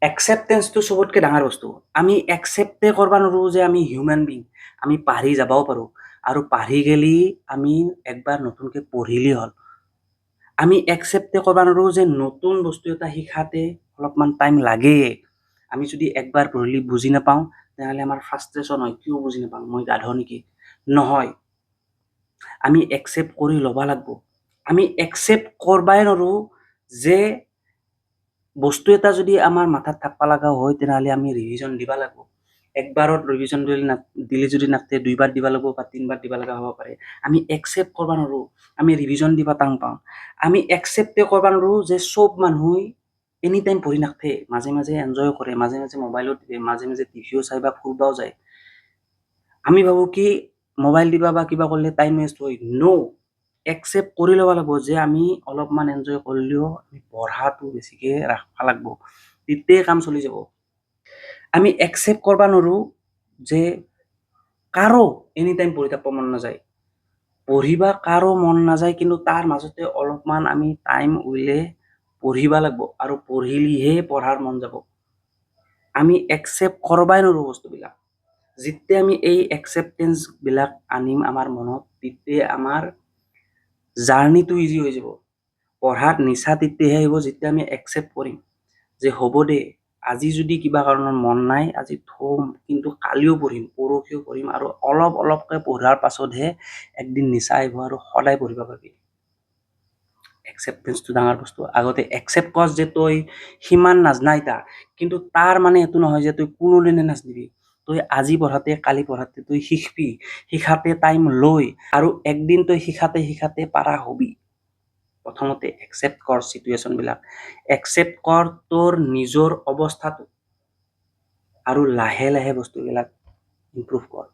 একচেপ্টেঞ্চটো চবতকৈ ডাঙৰ বস্তু। আমি একচেপ্টে কৰিব নোৱাৰোঁ যে আমি হিউমেন বিং, আমি পাহৰি যাবও পাৰোঁ আৰু পাহৰি গ'লে আমি একবাৰ নতুনকৈ পঢ়িলেই হ'ল। আমি একচেপ্টে কৰিব নোৱাৰোঁ যে নতুন বস্তু এটা শিকাতে অলপমান টাইম লাগে। আমি যদি একবাৰ পঢ়িলে বুজি নাপাওঁ, তেনেহ'লে আমাৰ ফ্ৰাষ্ট্ৰেশ্যন হয়, কিয় বুজি নাপাওঁ, মই গাধ নেকি? নহয়, আমি একচেপ্ট কৰি ল'ব লাগিব। আমি একচেপ্ট কৰবাই নোৱাৰোঁ যে বস্তু এটা যদি আমাৰ মাথাত থাকবা লগা হয়, তেনেহ'লে আমি ৰিভিজন দিব লাগিব। একবাৰত ৰিভিজন দিলে না দিলে যদি নাথকে, দুইবাৰ দিব লাগিব বা তিনিবাৰ দিব লগা হ'ব পাৰে। আমি একচেপ্ট কৰিব নোৱাৰোঁ, আমি ৰিভিজন দিব টান পাওঁ। আমি একচেপ্টে কৰিব নোৱাৰোঁ যে চব মানুহেই এনি টাইম পঢ়ি নাথাকে, মাজে মাজে এনজয় কৰে, মাজে মাজে মোবাইলত টিপে, মাজে মাজে টিভিও চাই বা ফুৰবাও যায়। আমি ভাবোঁ কি মোবাইল দিবা বা কিবা কৰিলে টাইম ৱেষ্ট হয়। ন', একচেপ্ট কৰি ল'ব লাগিব যে আমি অলপমান এনজয় কৰিলেও আমি পঢ়াটো বেছিকৈ ৰাখিব লাগিব, তেতিয়াই কাম চলি যাব। আমি একচেপ্ট কৰিব নোৱাৰোঁ যে কাৰো এনি টাইম পঢ়ি থাকিব মন নাযায়, পঢ়িবা কাৰো মন নাযায়, কিন্তু তাৰ মাজতে অলপমান আমি টাইম উলিয়াই পঢ়িব লাগিব আৰু পঢ়িলেহে পঢ়াৰ মন যাব। আমি একচেপ্ট কৰবাই নোৱাৰোঁ বস্তুবিলাক। যেতিয়া আমি এই একচেপ্টেঞ্চবিলাক আনিম আমাৰ মনত, তেতিয়া আমাৰ জাৰ্ণিটো ইজি হৈ যাব। পঢ়াত নিচা তেতিয়াহে আহিব যেতিয়া আমি একচেপ্ট কৰিম যে হ'ব দে, আজি যদি কিবা কাৰণত মন নাই, আজি থ'ম, কিন্তু কালিও পঢ়িম, পৰহিও পঢ়িম আৰু অলপ অলপকৈ পঢ়াৰ পাছতহে একদিন নিচা আহিব আৰু সদায় পঢ়িব পাৰিবি। একচেপ্টেঞ্চটো ডাঙৰ বস্তু। আগতে একচেপ্ট কৰ যে তই সিমান নাজনা ইতা, কিন্তু তাৰ মানে এইটো নহয় যে তই কোনোদিনে নাজনিবি। তই আজি পঢ়াতে কালি পঢ়াতে তই শিকবি, শিকাতে টাইম লৈ আৰু একদিন তই শিকাতে শিকাতে পাৰা হবি। প্ৰথমতে একচেপ্ট কৰ চিটুৱেশ্যনবিলাক, একচেপ্ট কৰ তোৰ নিজৰ অৱস্থাটো আৰু লাহে লাহে বস্তুবিলাক ইম্প্ৰুভ কৰ।